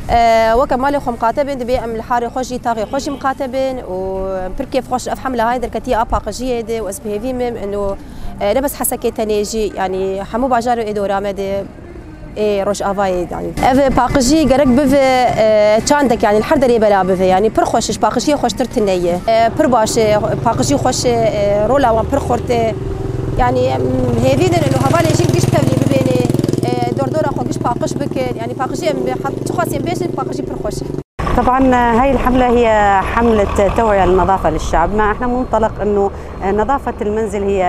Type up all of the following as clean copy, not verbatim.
Weke malê xwe miqate bin, dibê em li harê xwe jî, taxê xwe jî miqate bin û pir kêfxweş ev hemla hay derketiye a paqijiyê de û ez bi hêvî mim ino ne bes Hesekê tenê jî, yanî hemû bajarê ê dora me de ê Rojavayê yanî. Ev paqijî gerek bive çandek, yanî li her derê bela bive, yanî pir xweş e, ji paqijiyê xweştir tune ye. Pir baş e, paqijî xweş e, rola wan pir xurt e. Yanî em hêvî din ino hevalê jî gişt tevlî bibêne, dordora xwe gişt paqij bikin, yanî paqijî em çi xwasên bêjin, paqijî pir xweş e. طبعا هاي الحملة هي حملة توعية للنظافة للشعب. ما احنا منطلق انه نظافة المنزل هي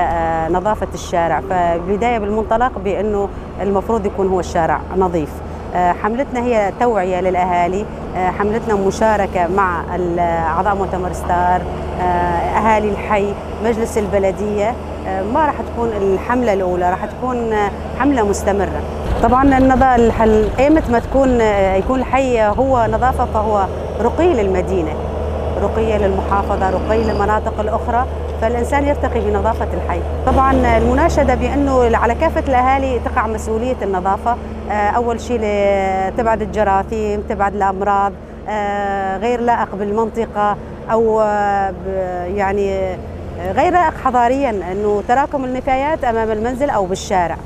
نظافة الشارع، فبداية بالمنطلق بانه المفروض يكون هو الشارع نظيف. حملتنا هي توعية للأهالي، حملتنا مشاركة مع أعضاء مؤتمر ستار، أهالي الحي، مجلس البلدية. ما راح تكون الحملة الأولى، راح تكون حملة مستمرة. طبعا ايمت ما يكون الحي هو نظافة فهو رقي للمدينة، رقي للمحافظة، رقي للمناطق الأخرى، فالإنسان يرتقي بنظافة الحي. طبعا المناشدة بأنه على كافة الأهالي تقع مسؤولية النظافة. أول شيء تبعد الجراثيم، تبعد الأمراض، غير لائق بالمنطقة أو يعني غير لائق حضاريا أنه تراكم النفايات أمام المنزل أو بالشارع.